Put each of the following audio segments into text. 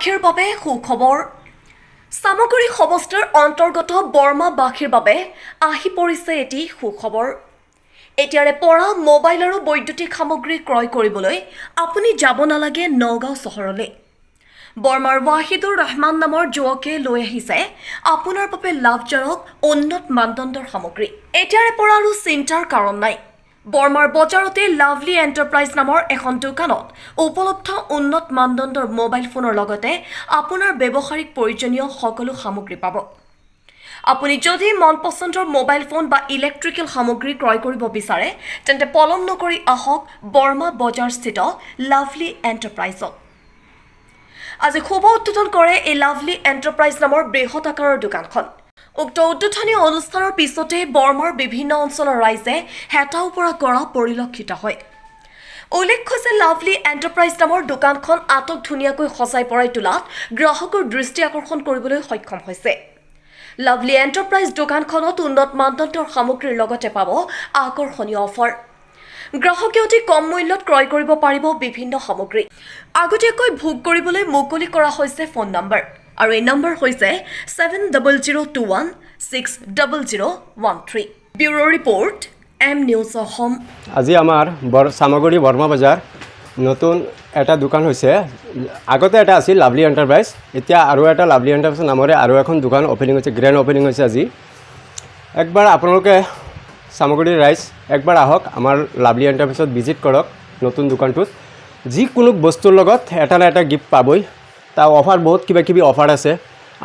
বৰ্মাবাসীৰ বাবে সুখবৰ। চামগুৰি সমষ্টিৰ অন্তৰ্গত বৰ্মাবাসীৰ বাবে আহি পৰিছে এটি সুখবৰ। এতিয়াৰে পৰা মোবাইল আৰু বৈদ্যুতিক সামগ্ৰী ক্ৰয় কৰিবলৈ আপুনি যাব নালাগে নগাঁও চহৰলৈ। বৰ্মাৰ ৱাহিদুৰ ৰহমান নামৰ যুৱকে লৈ আহিছে আপোনাৰ বাবে লাভজনক উন্নত মানদণ্ডৰ সামগ্ৰী। এতিয়াৰে পৰা আৰু চিন্তাৰ কাৰণ নাই। বৰ্মাৰ বজাৰতে লাভলি এণ্টাৰপ্ৰাইজ নামৰ এখন দোকানত উপলব্ধ উন্নত মানদণ্ডৰ মোবাইল ফোনৰ লগতে আপোনাৰ ব্যৱহাৰিক প্ৰয়োজনীয় সকলো সামগ্ৰী পাব। আপুনি যদি মন পচন্দৰ মোবাইল ফোন বা ইলেক্ট্ৰিকেল সামগ্ৰী ক্ৰয় কৰিব বিচাৰে, তেন্তে পলম নকৰি আহক বৰ্মা বজাৰস্থিত লাভলি এণ্টাৰপ্ৰাইজত। আজি শুভ উদ্বোধন কৰে এই লাভলি এণ্টাৰপ্ৰাইজ নামৰ বৃহৎ আকাৰৰ দোকানখন। উক্ত উদ্বোধনী অনুষ্ঠানৰ পিছতে বৰ্মাৰ বিভিন্ন অঞ্চলৰ ৰাইজে হেতা ওপৰা কৰা পৰিলক্ষিত হয়। উল্লেখ্য যে লাভলি এণ্টাৰপ্ৰাইজ নামৰ দোকানখন আটক ধুনীয়াকৈ সজাই পৰাই তোলাত গ্ৰাহকৰ দৃষ্টি আকৰ্ষণ কৰিবলৈ সক্ষম হৈছে। লাভলি এণ্টাৰপ্ৰাইজ দোকানখনত উন্নত মানদণ্ডৰ সামগ্ৰীৰ লগতে পাব আকৰ্ষণীয় অফাৰ। গ্ৰাহকে অতি কম মূল্যত ক্ৰয় কৰিব পাৰিব বিভিন্ন সামগ্ৰী। আগতীয়াকৈ বুক কৰিবলৈ মুকলি কৰা হৈছে ফোন নম্বৰ আৰু এই নম্বৰ হৈছে 7002160013। Bureau report, M news Assam. আজি আমাৰ চামগুৰি বৰ্মা বজাৰ নতুন এটা দোকান হৈছে। আগতে এটা আছিল লাভলি এণ্টাৰপ্ৰাইজ, এতিয়া আৰু এটা লাভলি এণ্টাৰপ্ৰাইজ নামৰে আৰু এখন দোকান অ'পেনিং হৈছে, গ্ৰেণ্ড অ'পেনিং হৈছে আজি। একবাৰ আপোনালোকে চামগুৰিৰ ৰাইজ একবাৰ আহক, আমাৰ লাভলি এণ্টাৰপ্ৰাইজত ভিজিট কৰক। নতুন দোকানটোত যিকোনো বস্তুৰ লগত এটা না এটা গিফ্ট পাবই। তাৰ অফাৰ, বহুত কিবা কিবি অফাৰ আছে।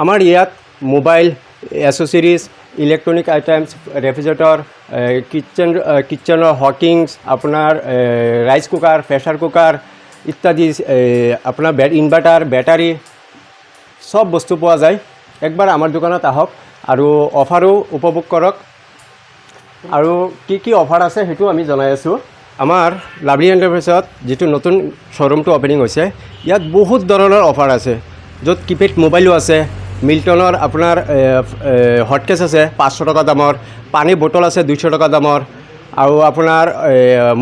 আমাৰ ইয়াত mobile accessories, electronic items, refrigerator, কিটচেনৰ হকিংছ, আপোনাৰ ৰাইচ কুকাৰ, প্ৰেছাৰ কুকাৰ ইত্যাদি, আপোনাৰ ইনভাৰ্টাৰ, বেটাৰী, চব বস্তু পোৱা যায়। একবাৰ আমাৰ দোকানত আহক আৰু অফাৰো উপভোগ কৰক। আৰু কি কি অফাৰ আছে সেইটো আমি জনাই আছোঁ। আমাৰ লাভলি এণ্টাৰপ্ৰাইজত যিটো নতুন শ্ব'ৰুমটো অ'পেনিং হৈছে, ইয়াত বহুত ধৰণৰ অফাৰ আছে, য'ত কিপেড মোবাইলো আছে, মিল্টনৰ আপোনাৰ হটকেছ আছে 500 টকা দামৰ, পানী বটল আছে 200 টকা দামৰ আৰু আপোনাৰ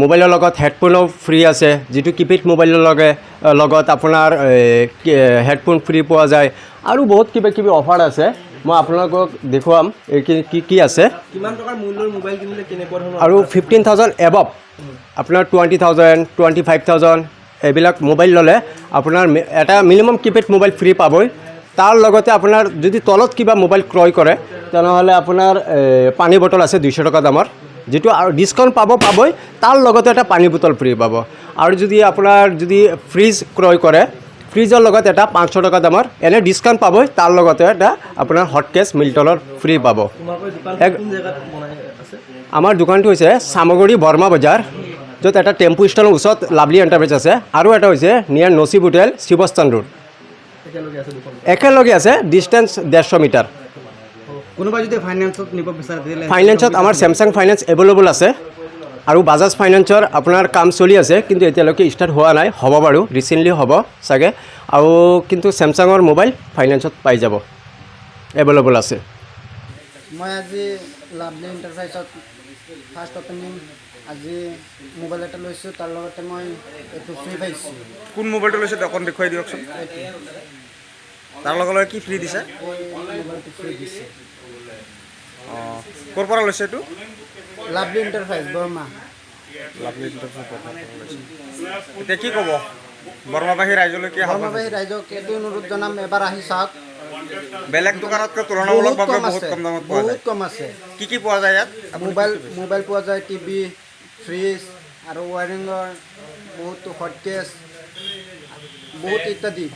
মোবাইলৰ লগত হেডফোনো ফ্ৰী আছে। যিটো কিপেড মোবাইলৰ লগত আপোনাৰ হেডফোন ফ্ৰী পোৱা যায়। আৰু বহুত কিবা কিবি অফাৰ আছে, মই আপোনালোকক দেখুৱাম এই কি কি কি আছে। কিমান টকাৰ মূল্যৰ মোবাইল কিনিলে কেনেকুৱা ধৰণৰ? আৰু 15,000 এবভ, আপোনাৰ 20,000, 25,000 এইবিলাক মোবাইল ল'লে আপোনাৰ এটা মিনিমাম কিপেড মোবাইল ফ্ৰী পাবই। তাৰ লগতে আপোনাৰ যদি তলত কিবা মোবাইল ক্ৰয় কৰে, তেনেহ'লে আপোনাৰ পানী বটল আছে 200 টকা দামৰ, যিটো আৰু ডিছকাউণ্ট পাব পাবই, তাৰ লগতে এটা পানী বটল ফ্ৰী পাব। আৰু যদি আপোনাৰ যদি ফ্ৰিজ ক্ৰয় কৰে, ফ্ৰিজৰ লগত এটা 500 টকা দামৰ, এনে ডিছকাউণ্ট পাবই, তাৰ লগতে এটা আপোনাৰ হটকেছ মিল্টনৰ ফ্ৰী পাব। তোমালোকৰ দোকান কোন জেগাত বনাই আছে? আমাৰ দোকানটো হৈছে চামগুৰি বৰ্মা বজাৰ, য'ত এটা টেম্পু ষ্টেণ্ডৰ ওচৰত লাভলি এণ্টাৰপ্ৰাইজ আছে আৰু এটা হৈছে নিয়াৰ নচিব হোটেল, শিৱস্থান ৰোড। একেলগে আছে দোকান? একেলগে আছে, ডিষ্টেঞ্চ 150 মিটাৰ। কোনোবাই যদি ফাইনেন্সত নিব বিচাৰে, তেতিয়াহ'লে? ফাইনেন্সত আমাৰ চেমচাং ফাইনেন্স এভেইলেবল আছে আৰু বাজাজ ফাইনেন্সৰ আপোনাৰ কাম চলি আছে, কিন্তু এতিয়ালৈকে ষ্টাৰ্ট হোৱা নাই। হ'ব বাৰু, ৰিচেণ্টলি হ'ব চাগে। আৰু কিন্তু চেমচাঙৰ মোবাইল ফাইনেন্সত পাই যাব, এভেইলেবল আছে। মই আজি লাভলি এণ্টাৰপ্ৰাইজত ফাৰ্ষ্ট অ'পেনিং, আজি মোবাইল এটা লৈছোঁ, তাৰ লগতে মই এইটো ফ্ৰী পাইছোঁ। কোন মোবাইলটো লৈছে, অকণ দেখুৱাই দিয়কচোন। তাৰ লগে লগে কি ফ্ৰী দিছে? এই মোবাইলটো ফ্ৰী দিছে। অঁ, ক'ৰ পৰা লৈছে এইটো? Lovely enterprise, Barma. Lovely enterprise বৰ্মাৰ পৰা লৈছে। এতিয়া কি ক'ব বৰ্মাবাসী ৰাইজলৈ, কি আহ্বান? বৰ্মাবাসী ৰাইজক এইটো অনুৰোধ জনাম, এবাৰ আহি চাওক। বেলেগ দোকানতকৈ বহুত তুলনামূলকভাৱে কম বহুত আছে। কম দামত পোৱা যায়। বহুত কম আছে। কি কি পোৱা যায় ইয়াত? আপুনি কি মোবাইল কি পাইছে? মোবাইল পোৱা যায়, টিভি, ফ্ৰিজ আৰু ৱাৰিঙৰ বহুতো হটকেছ, বহুত ইত্যাদি।